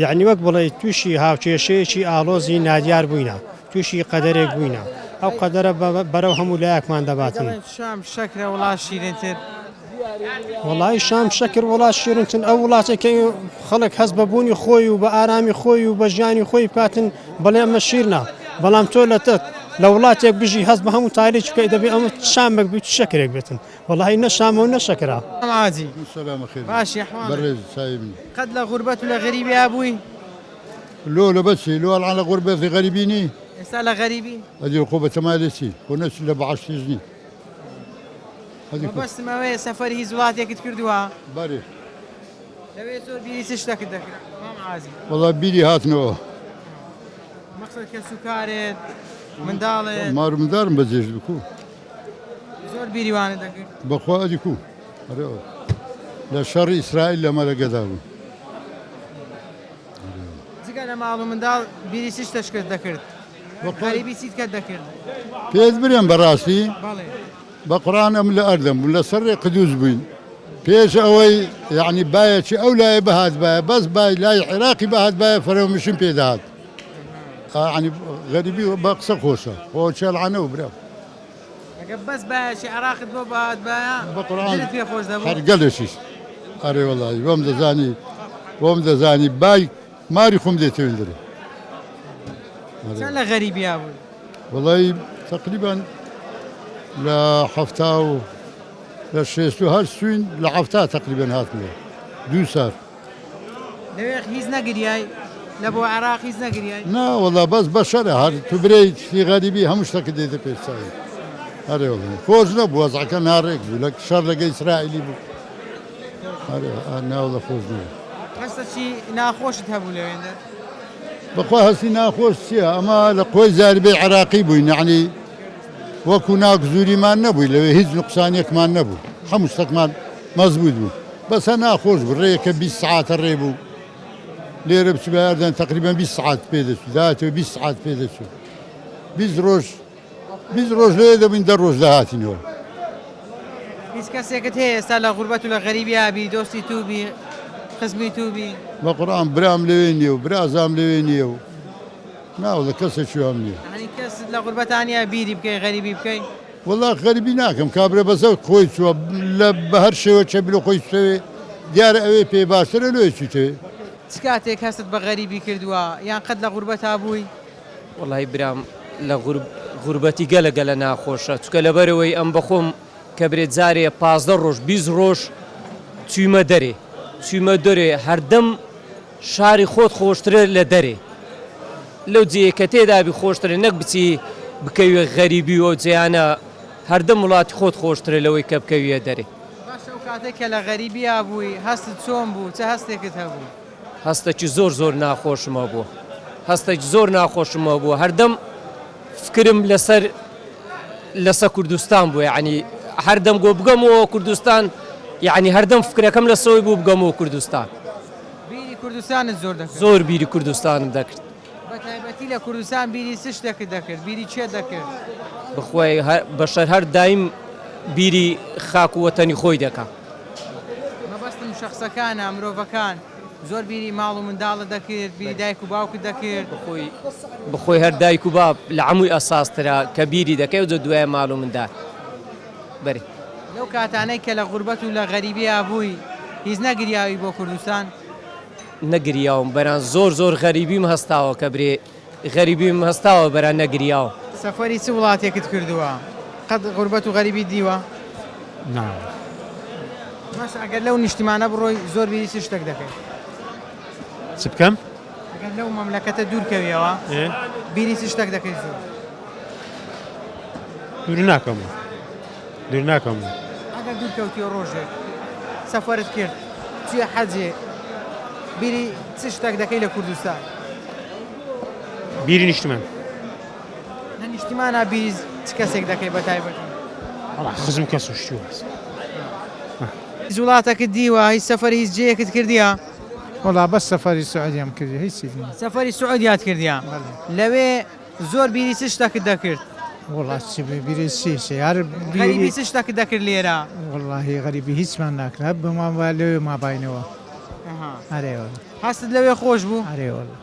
Speaker 9: یەعنی وەک بڵێی تووشی هاوکێشەیەکی ئاڵۆزی نادیار بووینە، تووشی قەدەرێک بووینە، ئەو قەدەرە بەرەو هەموو لایەکمان دەباتن.
Speaker 1: دەڵێن شام شەکرە وڵات شیرینتر.
Speaker 9: وەڵایی شام شەکر وڵات شیرینتر ئەو وڵاتێک کە خەڵک هەست بە بوونی خۆی و بە ئارامی خۆی و بە ژیانی خۆی بکاتن بەڵێ ئەمە شیرنە بەڵام تۆ لە لە وڵاتێک بژی هەست بە هەموو تاریکی بکەی دەبێ ئەمە شامێک بیت شەکرێک بێتن. وەڵاهی نە شامە و نە شەکرە.
Speaker 1: مام عاجی
Speaker 7: سەلام خێر
Speaker 1: باشی ئەحواڵت؟
Speaker 7: بەڕێز سایبنی.
Speaker 1: قەت لە غوربەت و لە غەریبیا بووی؟
Speaker 7: لۆ لە بەچی لۆ ئەلعان لە غوربەتی غەریبی نی؟
Speaker 1: ئێستا لە غەریبی؟
Speaker 7: ئەدی خۆ بە تەمای لە چی؟ خۆ نەچ لە بەعەشتیش نی. ئەدی خۆ.
Speaker 1: مەبەستم ئەوەیە سەفەری هیچ وڵاتێکت کردووە؟
Speaker 7: بەرێ.
Speaker 1: لەوێ زۆر بیری چ شتەکت دەکرد مام عازی؟
Speaker 7: وەڵا بیری هاتنەوە.
Speaker 1: مەقسەد کەسوکارت، منداڵت؟
Speaker 7: مار و مندارم بەجێشت بکوو.
Speaker 1: زۆر بیری وانە دەکرد؟
Speaker 7: بەخوا ئەدی کو ئەرێ لە شەڕی ئیسرائیل لە مەرەگەدا بوو.
Speaker 1: جگە لە ماڵ و منداڵ بیری چ شتەشکت دەکرد؟ غەریبی چیت کە دەکرد؟
Speaker 7: پێت برێم بەڕاستی بە قڕان ئەم لە ئەردەم بوو لەسەر ڕێ قدوس بووین پێش ئەوەی یعنی باەکی ئەو لایە بەهات باە بەس بای لای عێراقی بەهات باە فەرەومشین پێداهات عنی غەریبی بە قسە خۆشە خۆ چێڵانە و برا
Speaker 1: ئەگەر بەس بایەکی عێراقت بۆ بهاتبایە
Speaker 7: بە قورعان
Speaker 1: دلت پێ خۆش دەبوو؟
Speaker 7: هەر گەلێکیش ئەرێ وەڵی وەم دەزانی وەم دەزانی بای ماری خۆم دێتە وێندرێ
Speaker 1: چەند لە غەریبیا بووی؟
Speaker 7: وەڵی تقریبا لە حەفتا و لە شێست و هەشت سوین لە حەفتا تقریبا هاتمەوە دوو سار
Speaker 1: لەوێ هیچ نەگریای؟ لە بۆ عێراق هیچ نەگریای؟
Speaker 7: نا وەڵا بەس بەشەرە هەر تو برێیت شتی غەریبی هەموو شتەکە دێتە پێش چاوی ئەرێ وەڵا خۆش نەبوو وەزعەکە ناڕێک بوو لە شەڕ لەگە ئیسرائیلی بوو ئەرێ ناوەڵا خۆش نەبوو.
Speaker 1: هەستەکی ناخۆشت هەبوو لەوێندەر؟
Speaker 7: بەخوا هەستی ناخۆش چییە ئەمە لە قۆی زاربەی عێراقی بووین یەعنی وەکو ناگزوریمان نەبووی لەوێ هیچ نوقسانیەکمان نەبوو هەموو شتەکمان مەزبوت بوو بەس هەر ناخۆش بوو ڕێیەکە 20 سعاتە ڕێ بوو لێرە بچی بە ئەردەن تقریبا 20 سعات پێ دەچوو داهاتەوە 20 سعات پێ دەچوو 20 ڕۆژ 20 ڕۆژ لێ دەبووین دە ڕۆژ دەهاتینەوە.
Speaker 1: هیچ کەسێکت هەیە ئێستا لە غوربەت و لە غەریبیا بی دۆستی تو بی خزمی تو بی؟
Speaker 7: بە قورعان برام لەوێ نییە و برازام لەوێ نییە و ناوەڵا کەسێکی وام نییە.
Speaker 1: یانی کەست لە غوربەتا نییە بیری بکەی غەریبی بکەی؟
Speaker 7: وەڵا غەریبی ناکەم کابرا بەسەر خۆی چووە لە بە هەر شێوە چە بلۆ خۆی چووێ دیارە ئەوێ پێ باشترە لۆیە چوویتەوێ.
Speaker 1: چ کاتێک هەستت بە غەریبی کردووە یان قەت لە غوربەتا بووی؟
Speaker 13: وەڵای برام لە غوربەتی گەلە گەلە ناخۆشە چونکە لەبەرئەوەی ئەم بەخۆم کە برێ جارێ 15 ڕۆژ 20 ڕۆژ چویمە دەرێ چویمە دەرێ هەردەم شاری خۆت خۆشترە لە دەرێ لەو جێیە کە تێدابی خۆشترە نەک بچی بکەویە غەریبی و ئەو جێیانە هەردەم وڵاتی خۆت خۆشترە لەوەی کە بکەویە دەرێ.
Speaker 1: باشە ئەو کاتەی کە لە غەریبیا بووی هەستت چۆن بوو چ هەستێکت هەبوو؟
Speaker 13: هەستەکی زۆر زۆر ناخۆشم هەبوو هەستێکی زۆر ناخۆشم هەبوو هەردەم فکرم لەسەر لەسە کوردستان بوو یعنی هەردەم گۆ بگەمەوە کوردستان یعنی هەردەم فکرەکەم لە سەوەی بوو بگەمەوە کوردستان.
Speaker 1: بیری کوردستانت زۆر دەکرد؟
Speaker 13: زۆر بیری کوردستانم دەکرد.
Speaker 1: بە تایبەتی لە کوردستان بیری چ شتێکت دەکرد؟ بیری کێت دەکرد؟
Speaker 13: بەخوای بەشەر هەر دایم بیری خاک و وەتەنی خۆی دەکا.
Speaker 1: مەبەستم شەخسەکانە، مرۆڤەکان. زۆر بیری ماڵ و منداڵت دەکرد، بیری دایک و باوکت دەکرد؟
Speaker 13: بەخۆی بەخۆی هەر دایک و باب لە عەمووی ئەساسترە کە بیری دەکەی ئەوجە دوایە ماڵ و مندال. بەرێ.
Speaker 1: لەو کاتانەی کە لە غوربەت و لە غەریبیا بووی هیچ نەگریاوی بۆ کوردستان؟
Speaker 13: نەگریاوم بەران زۆر زۆر غەریبیم هەستاوە کە برێ غەریبیم هەستاوە بەران نەگریاوم.
Speaker 1: سەفەری چ وڵاتێکت کردووە؟ قەت غوربەت و غەریبیت دیوە؟
Speaker 14: نا.
Speaker 1: باشە ئەگەر لەو نیشتیمانە بڕۆی زۆر بیری چ شتێک دەکەی؟
Speaker 14: چ بکەم؟
Speaker 1: ئەگەر لەو مەملەکەتە دوور کەویەوە بیری چ شتێک دەکەی زۆر؟
Speaker 14: دوور ناکەمەوە دوور ناکەمەوە.
Speaker 1: ئەگەر دوور کەوتیەوە ڕۆژێک سەفەرت کرد چویە حەجێ بیری چ شتێک دەکەی لە کوردستان؟
Speaker 14: بیری نیشتمان.
Speaker 1: لە نیشتیمانا بیری چ کەسێک دەکەی بە تایبەتی؟
Speaker 14: وەڵا خزم کەس و شتی واز.
Speaker 1: هیچ وڵاتەکت دیوە؟ هیچ سەفەری هیچ جێیەکت کردیە؟
Speaker 15: وەڵا بەس سەفەری سعودیەم کردیە هیچی دی.
Speaker 1: سەفەری سعودیات کردیە؟ لەوێ زۆر بیری چ شتەکت دەکرد؟
Speaker 15: وەڵا چی بێ بیری چی چی هەر بیری
Speaker 1: غەریبی چ شتەکت دەکرد لێرە؟
Speaker 15: وەڵاهی غەریبی هیچمان ناکرد هەر بەمان وایە لەوێ ماباینەوە.
Speaker 1: ئەها.
Speaker 15: ئەرێ وەڵا.
Speaker 1: هەستت لەوێ خۆش بوو؟
Speaker 15: ئەرێ وەڵا.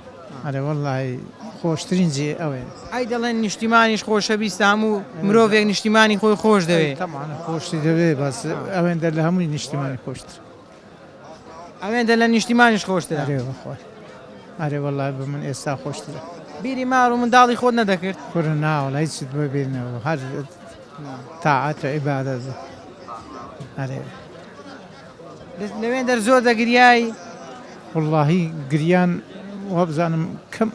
Speaker 15: ئەرێ وەڵاهی خۆشترین جێ ئەوێ.
Speaker 1: ئەی دەڵێن نیشتیمانیش خۆشەویستە هەموو مرۆڤێک نیشتیمانی خۆی خۆش دەوێ.
Speaker 15: تەبعەن خۆشی دەوێ بەس ئەوێندە لە هەمووی نیشتیمانی خۆشترە.
Speaker 1: ئەوێندە لە نیشتیمانیش خۆشترە.
Speaker 15: ئەرێ بەخوای ئەرێ وەڵای بە من ئێستا خۆشترە.
Speaker 1: بیری ماڵ و منداڵی خۆت نەدەکرد؟
Speaker 15: کورە نا وەڵا هیچت بۆ بیر نەبوو هەر تاعەت و عیبادەت بوو ئەرێ.
Speaker 1: لەوێندەر زۆر دەگریای؟
Speaker 15: وەڵاهی گریان وابزانم کەم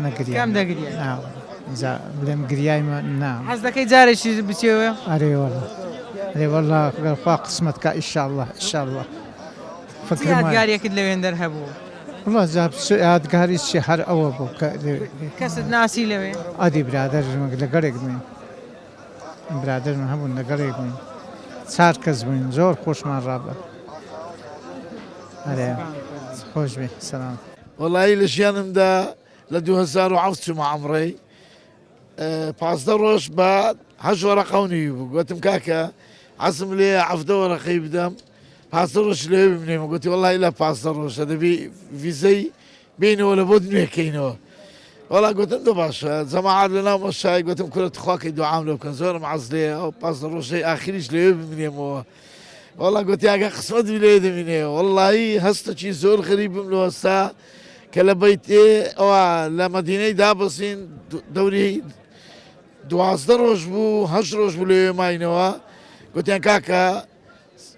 Speaker 15: نەگریام.
Speaker 1: کەم دەگریای؟
Speaker 15: نا وەڵا جا بڵێم گریایمە نا.
Speaker 1: حەز دەکەی جارێکی بچیەوە؟
Speaker 15: ئەرێ وەڵا ئەرێ وەڵا گەر خوا قسمەت کا ئیشاڵڵا ئیشاڵڵا.
Speaker 1: چ یادگاریەکت لەوێندەر هەبوو؟
Speaker 15: وەڵا جا چ یادگاری چی هەر ئەوە بوو کە
Speaker 1: کەست ناسی لەوێ؟
Speaker 15: ئەدی برادەر لەگەڵێک بووین. برادەرم هەبوون لەگەڵێک بووین چار کەس بووین زۆر خۆشمان ڕابە ئەرێ خۆش بێ سەلام.
Speaker 16: وەڵایی لە ژیانمدا لە 2007 چوومە عەمڕەی 15 ڕۆژ بە هەشت وەرەقە و نیوی بوو گوتم کاکە حەزم لێیە حەڤدە وەرەقەی بدەم پازدە ڕۆژ لەوێ بمێنم گوتی وەڵی لە پازدە ڕۆژە دەبی ڤیزەی بینەوە لە بۆت نوێ کەینەوە وەڵا گوتم دە باشە جەماعەت لە ناو مەشای گوتم کورە تخواکەی دوعام لێ بکەن زۆرم عەز لێیە ئەو پازدە ڕۆژەی ئاخریش لەوێ بمینێمەوە وەڵا گوتی ئەگەر قسمەت بی لەوێ دەمینێ وەڵڵاهی هەستەکی زۆر غەریبم لۆ هەستا کە لە بەیتێ ئەوە لە مەدینەی دابەزین دەوری 12 ڕۆژ بوو هەشت ڕۆژ بوو لەوێ ماینەوە گوتیان کاکە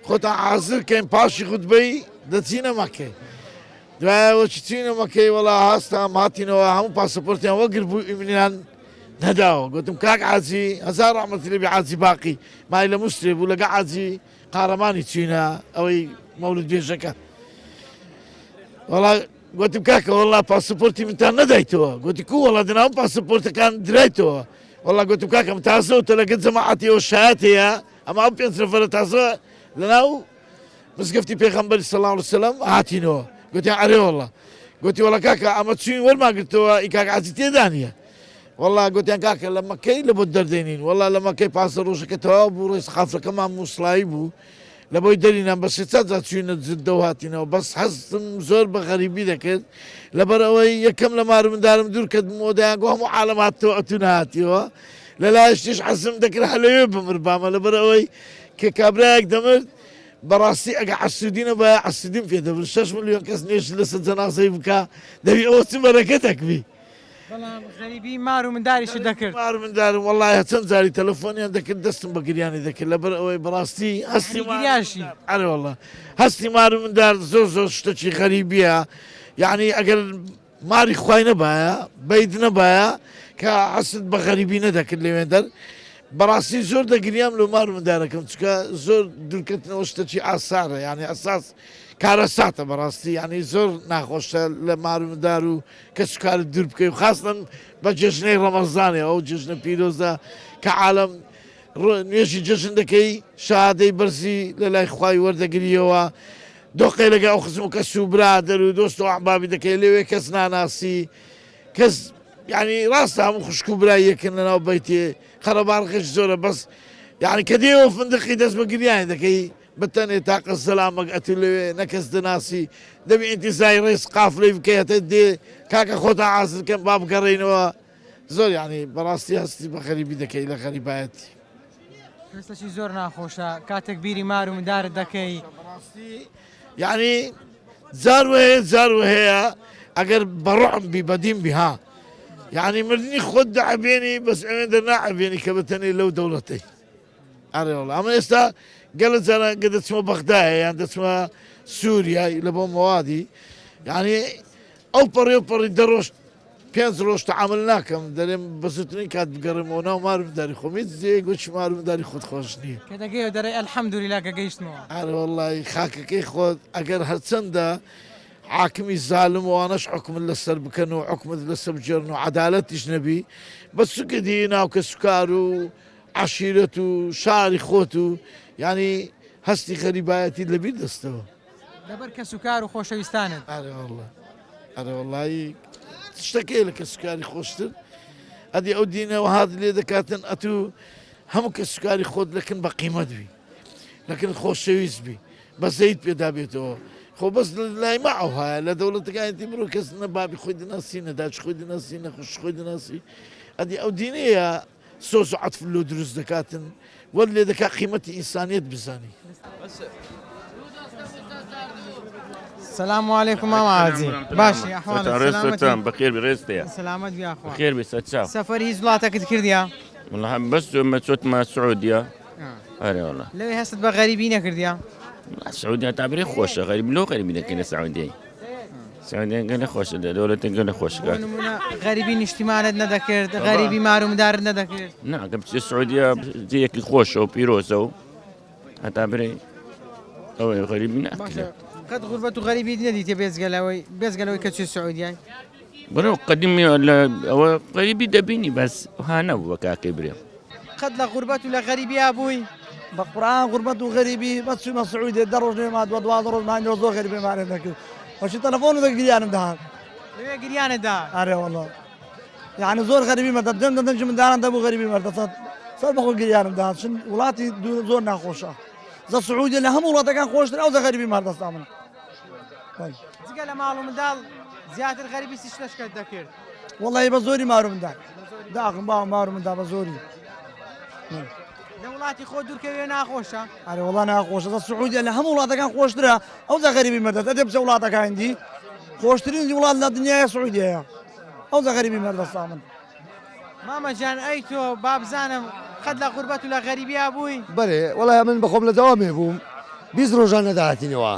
Speaker 16: خۆتان حازر کەین پاشی خوتبەی دەچینە مەکەی دوایەوە چ چینە مەکەی وەڵا هاستام هاتینەوە هەموو پاسەپۆرتیان وەگر بوو ئیمنیان نەداوە گوتم کاک عاجی هەزار ڕەحمەتی لێ بێ عاجی باقی مای لە موسترێ بوو لەگە عاجی قارەمانی چینە ئەوەی مەولود بێژەکە وەڵا گوتم کاکە وەڵا پاسپۆرتی منتان نەدایتەوە گوتی کو وەڵا دەناو پاسپۆرتەکان درایتەوە وەڵا گوتم کاکەم تازەوە تە لەگە جەماعەتی ئەو شایەت هەیە ئەمە ئەو پێنج نەفەرە تازە لەناو مزگەفتی پێغەمبەری صلی الله علیه وسلم هاتینەوە گوتیان ئەرێ واللە گوتی وەڵا کاکە ئەمە چوین وەرمان گرتەوە ئی کاک عەزیز تێدا نییە والله گوتیان کاکە لە مەکەی لە بۆت دەردێنین والله لە مەکەی پاسە ڕۆژەکە تەواو بوو ڕێز قافلەکەمان موسڵایی بوو لە بۆی دەرینان بە سێ چار جار چوینە جدە و هاتینەوە بەس حەزم زۆر بە غەریبی دەکرد لەبەر ئەوەی یەکەم لە مار مندارم دوور کەتبوومەوە دەیانگۆ هەموو عالەم هاتەوە ئەتوو نەهاتیەوە لە لایەشتیش حەزم دەکرد هەر لەوێ بمربامە لەبەر ئەوەی کە کابرایەک دەمرد بەڕاستی ئەگە حەسودی نەبایە حەسودیم پێ دەبرد شەش ملیۆن کەس نوێژ لەسەر جەنازەی بکا دەبی ئەوە چ بەرەکەتێک بی.
Speaker 1: بەڵام غەریبی مار و منداریشت دەکرد.
Speaker 16: مار و مندارم وەڵاهی چەند جاری تەلەفۆنیان دەکرد دەستم بە گریانی دەکرد لەبەر ئەوەی بەڕاستی هەستی
Speaker 1: یانی گریاشی.
Speaker 16: ئەرێ وەڵا هەستی مار و مندار زۆر زۆر شتەکی غەریبیە یانی ئەگەر ماری خوای نەبایە بەیت نەبایە کە هەستت بە غەریبی نەدەکرد لەوێندەر. بەڕاستی زۆر دەگریام لۆ مار و مندارەکەم چونکە زۆر دوورکەتنەوە شتەکی ئاسانە یانی ئەساس کارەساتە بەڕاستی یانی زۆر ناخۆشە لە مار و مندار و کەسوکارت دوور بکەی و خاستن بە جێژنەی ڕەمەزانێ ئەو جێژنە پیرۆزە کە عالەم نوێژی جەژن دەکەی شەهادەی بەرزی لە لای خوای وەردەگریەوە دۆقەی لەگە ئەو خزم و کەس و برادەر و دۆست و ئەحبابی دەکەی لەوێ کەس ناناسی کەس یعنی ڕاستە هەموو خوشک و برای یەکن لەناو بەیتێ قەرەباڵغیش زۆرە بەس یعنی کە دێەوە فندقی دەست بە گریان دەکەی بتەنێ تاقە سەلامەک ئەتو لەوێ نە کەس دەناسی دەبی ئینتیزای ڕێز قافلەی بکەی هەتە دێ کاکە خۆتان عازر کەن با بگەڕێینەوە زۆر یعنی بەڕاستی هەستی بە غەریبی دەکەی لە غەریبایەتی.
Speaker 1: هەستەکی زۆر ناخۆشە کاتێک بیری مار و مندارت دەکەی.
Speaker 16: یعنی جار وەیە جار وەیە ئەگەر بەڕعم بی بەدین بی ها یعنی مردنی خۆت دەعبێنی بەس ئەوێندە ناعبێنی کە بەتەنێ لەو دەوڵەتەی. ئەرێ وەڵا ئەمە ئێستا گەلە جاران گە دەچمە بەغدایە یان دەچمە سووریای لە بۆ مەوادی یعنی ئەو پەڕی و پەڕی دەڕۆشت پێنج ڕۆژ تەعامل ناکەم دەرێم بە زووترین کات بگەڕێمەوە ناو مارم داری خۆم هیچ جێیەک وەکی مارم داری خۆت خۆش نییە
Speaker 1: کە دەگەیەوە دەرێ الحمدللە کە گەیشتمەوە.
Speaker 16: ئەرێ وەڵی خاکەکەی خۆت ئەگەر هەرچەندە حاکمی زالم وانەش حکومت لەسەر بکەن و حکومت لەسەر بگێڕن و عەدالەتیش نەبی بەس چونکە دی ناو کەسوکار و عەشیرەت و شاری خۆت و یانی هەستی غەریبایەتیت لەبیر دەستەوە.
Speaker 1: لەبەر کەس و کار و خۆشەویستانت.
Speaker 16: ئەرێ وەڵا ئەرێ وەڵایی شتەکەی لە کەس و کاری خۆشتر ئەدی ئەو دینە وەهات لێ دەکاتن ئەتوو هەموو کەس و کاری خۆت لەکن بە قیمەت بی لەکن خۆشەویست بی بەزەیت پێدا بێتەوە خۆ بەس لای ما ئەوهایە لە دەوڵەتەکانی تی مرۆ کەس نە بابی خۆی دەناسی نە داچ خۆی دەناسی نە خوش خۆی دەناسی ئەدی ئەو دینەیە سۆز و عەتف لۆ دروست دەکاتن وەت لێ دەکا قیمەتی ئینسانیەت بزانی.
Speaker 1: سلام علیکم مام عازی باشی ئەحواڵت سلامەتی
Speaker 17: بەخێر بی ڕێزتەیە
Speaker 1: سلامەت بی یاخوا
Speaker 17: بەخێر بی سەرچاو
Speaker 1: سەفەری هیچ وڵاتەکت کردیە
Speaker 17: والله بەس مە چۆتمە سعودیە ئەرێ والله
Speaker 1: لەوێ هەستت بە غەریبی نەکردیە
Speaker 17: سعودیە تابرێ خۆشە غەریب لۆ غەریبی دەکەین لە سعودیە سعودیە گەلە خۆشە لە دەولەتە گەلە خۆشە
Speaker 1: بۆ نمونە غەریبی نیشتیمانت نەدەکرد غەریبی مار و مدارت نەدەکرد
Speaker 17: نا کە بچێ سعودیە جێیەکی خۆشە و پیرۆزە و هەتا برێ ئەوەی غەریبی ناکرێت
Speaker 1: قەت غوربەت و غەریبیت نەدیتێ بێجگە لەوەی بێجگە لەوەی کە چووی سعودیای
Speaker 17: بەرەو قەدیمی لە ئەوە غەریبی دەبینی بەس ها نەبووە کاکەی برێ
Speaker 1: قەت لە غوربەت و لە غەریبیا بووی؟
Speaker 18: بە قورئان غوربەت و غەریبی بەس چوومە سعودیە دە ڕۆژ لەوێ مادوە 12 ڕۆژ ماینەوە زۆر غەریبیمان دەکرد وەشی تەلەفۆن و گریانم دەهات
Speaker 1: لەوێ گریانت دەهات
Speaker 18: ئەرێ وەڵا یعنی زۆر غەریبی مەدە دەم دەنگی منداران دەبوو غەریبی مەردە سەر بەخۆ گریانم دەهات چون وڵاتی زۆر ناخۆشە زە سعودیە لە هەموو وڵاتەکان خۆشتر ئەو زە غەریبی مەردەستا من
Speaker 1: جگە لە ماڵ و منداڵ زیاتر غەریبی چ شتەشکەت دەکرد؟
Speaker 18: وەڵی بە زۆری مار و منداڵ داخم با مار و منداڵ بە زۆری
Speaker 1: لە وڵاتی خۆ دوورکەوێ ناخۆشە
Speaker 18: ئەرێ وەڵا ناخۆشە دە سعودیە لە هەموو وڵاتەکان خۆشترە ئەو زە غەریبی مەردەست ئەدێ بچە وڵاتەکانی دی خۆشترین وڵات لە دنیای سعودیەیە ئەو زە غەریبی مەردەستا من
Speaker 1: مامە جان ئەی تۆ بابزانم قەت لە غوربەت و لە غەریبیا بووی؟
Speaker 19: بەرێ وەڵا من بەخۆم لە دەوامێ بووم 20 ڕۆژان نەدەهاتینەوە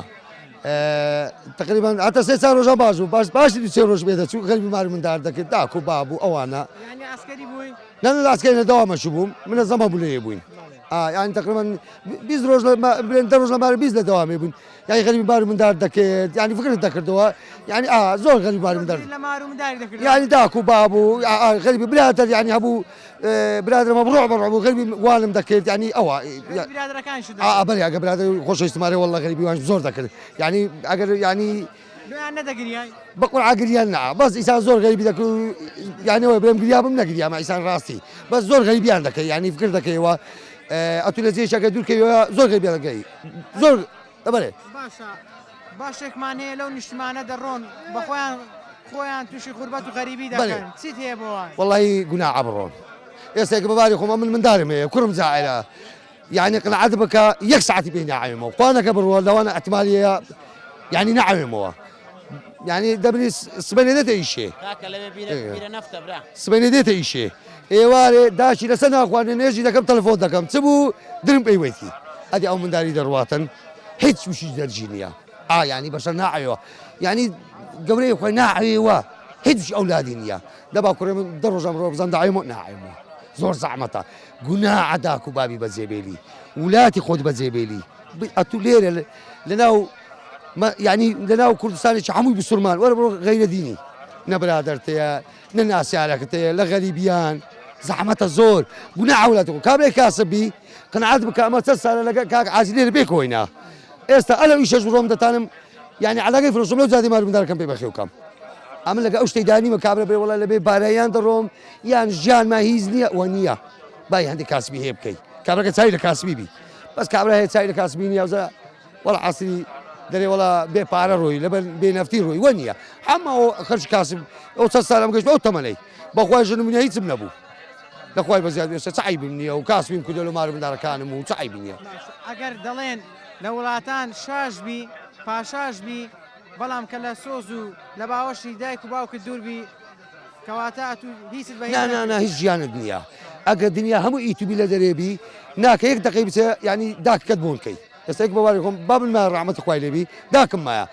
Speaker 19: تقریبا هەتا سێ چار ڕۆژان باش بوو باش باشی دوو سێ ڕۆژ بێ دەچوو غەریبی ماری مندار دەکرد داک و باب و ئەوانە
Speaker 1: یعنی عەسکەری بووی؟
Speaker 19: نا نا عەسکەری لە دەوامە چوو بووم من لە زەمە بوو لێ بووین یعنی تقریبا 20 ڕۆژ لە بڵێن دە ڕۆژ لە مارە 20 لە دەوامێ بووین یعنی غەریبی ماری مندار دەکرد یعنی فکرت دەکردەوە یعنی ئا زۆر غەریب ماری مندار
Speaker 1: لە مار و منداری دەکرد
Speaker 19: یعنی داک و باب و غەریبی برادەر یعنی هەبوو برادەرم هەبوو ڕۆع بە ڕۆع بوو غەریبی وانم دەکرد یعنی ئەوە
Speaker 1: برادەرەکانیشت
Speaker 19: ئا بەرێ ئەگەر برادەر خۆشەویستمارێ واللە غەریبی وانش زۆر دەکرد یعنی ئەگەر یعنی
Speaker 1: لۆیان نەدەگریای؟
Speaker 19: بە قورعا گریان نا بەس ئیسان زۆر غەریبی دەکرد یعنی ئەوە بڵێم گریا بم نەگریامە ئیسان ڕاستی بەس زۆر غەریبیان دەکەی یعنی فکر دەکەیەوە ئەتو لە جێیەکە دوورکەویەوە زۆر غەریبیان دەکەی زۆر بەرێ
Speaker 1: باشە باشێکمان هەیە لەو نیشتمانە دەڕۆن بەخۆیان خۆیان تووشی غوربەت و غەریبی دەکەن چیت هەیە بۆ وان؟
Speaker 19: وەڵی گوناعە بڕۆن ئێستا کە بەباری خۆمە من مندارم هەیە کوڕم زائرە یعنی قناعەت بکە یەک ساعتی پێی ناعەوێمەوە خوانەکە بڕوە لەوانە احتمالیە یعنی ناعەوێمەوە یعنی دەبنی سبەینێ دێتە ئیشێ سبەینێ دێتە ئیشێ ئێوارێ داشی لەسەر ناخواردنێ نوێژی دەکەم تەلەفۆن دەکەم چ بوو درم پێی وەیتی ئەدی ئەو منداری دەڕواتن هیچ وشی دەرجی نییە ئا یعنی بەشەر ناعەوێەوە یعنی گەورەی خۆی ناعەوێەوە هیچ ئەولادی نییە دەبا کوڕێ من دە ڕۆژەم ڕۆ بزان داعێمەوە ناعێمەوە. زۆر زەحمەتە گوناعە داک و بابی بەجێ بێلی ولاتی خۆت بەجێ بێلی ئەتو لێرە لەناو یعنی لەناو کوردستانێکی هەمووی بسوڵمان وەرە بڕۆ غەیرە دینی نە برادەرتەیە نە ناسیارەکەتەیە لە غەریبیان زەحمەتە زۆر گوناعە ولاتی خۆ کابرای کاسب بی قناعەت بکە ئەمە چەند سالە لەگە کاک عازی لێرە بێکۆینە ئێستا ئەلە ئیشەش بڕۆم دەتانم یعنی علاقەی فرۆشم لەو جادەی مار مندارەکەم پێ بەخێو کەم ئەمن لەگە ئەو شتەی دانیمە کابرا بێ وڵا لەبێ بارایان دەڕۆم یان ژیانما هیچ نییە وە نییە بای هەندێک کاسبی هەیە بکەی کابراکە چای لە کاسبی بی بەس کابرا هەیە چای لە کاسبی نییە وزە وەڵا عەسری دەرێ وەڵا بێ پارە ڕۆی لەبەر بێ نەفتی ڕۆی وە نییە هەمە ئەو خەرج کاسب ئەو چەند سالم گەشت ئەو تەمەنەی بەخوای ژنم نییە هیچم نەبوو لەخوای بەزیاد ئێستا چ عەیبم نییە و کاسبیم کردوە لە مار مندارەکانم و چ عەیبی نییە.
Speaker 1: ئەگەر دەڵێن لە وڵاتان شاش بی پاشاش بی بەڵام کە لە سۆز و لە باوەشی دایک و باوکت دوور بی کەواتە ئەتوو هیچت بە هیچ
Speaker 19: نا نا نا
Speaker 1: نەکردووە.
Speaker 19: هیچ ژیانت نییە ئەگەر دنیا هەموو ئیتوبی لە دەرێ بی ناکە یەک دەقەی بچێ یانی داکەکەت بۆن کەی ئێستا یەک بەواری خۆم بابم مایە ڕەحمەتی خوای لێ بی داکم مایە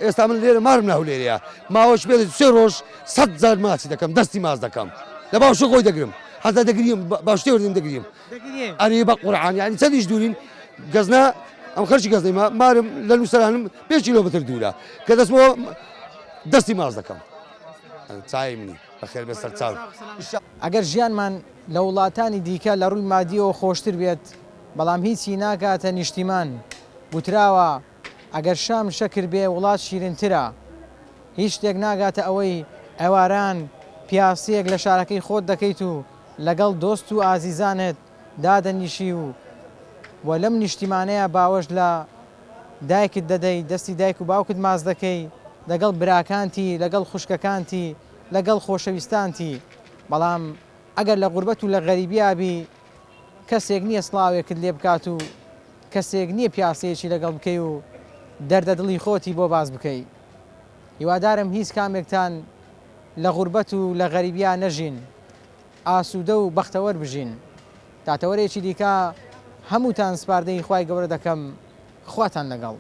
Speaker 19: ئێستا من لێرە مارم لە هەولێرەیە ماوەش بێت سێ ڕۆژ سەد جار ماچی دەکەم دەستی ماچ دەکەم لە باوشە خۆی دەگرم هەتا دەگریم باشتێ وردم دەگریم ئەرێ بە قورعان یعنی چەندیش دوورین گەزنا ئەم خەرچی گەزنەی مارم لە نووسەرانم پێ کیلۆمەتر دوورە کە دەستمەوە دەستی ماچ دەکەم چای منی بەخێر بێ سەرچاو.
Speaker 1: ئەگەر ژیانمان لە وڵاتانی دیکە لە ڕووی مادییەوە خۆشتر بێت، بەڵام هیچی ناگاتە نیشتیمان. گوتراوە، ئەگەر شام شەکر بێ وڵات شیرنترە. هیچ شتێک ناگاتە ئەوەی ئێواران پیاسەیەک لە شارەکەی خۆت دەکەیت و لەگەڵ دۆست و ئازیزانت دادەنیشی و و لەم نیشتیمانەیا باوەش لە دایکت دەدەی، دەستی دایک و باوکت ماچ دەکەی، لەگەڵ براکانتی، لەگەڵ خوشکەکانتی، لەگەڵ خۆشەویستانتی. بەڵام ئەگەر لە غوربەت و لە غەریبیا بی کەسێک نییە سڵاوێکت لێ بکات و کەسێک نییە پیاسەیەکی لەگەڵ بکەی و دەردە دڵی خۆتی بۆ باس بکەی. هیوادارم هیچ کامێکتان لە غوربەت و لە غەریبیا نەژین. ئاسوودە و بەختەوەر بژین. تا تەوەرێکی دیکە هەمووتان سپاردەی خوای گەورە دەکەم خواتان لەگەڵ.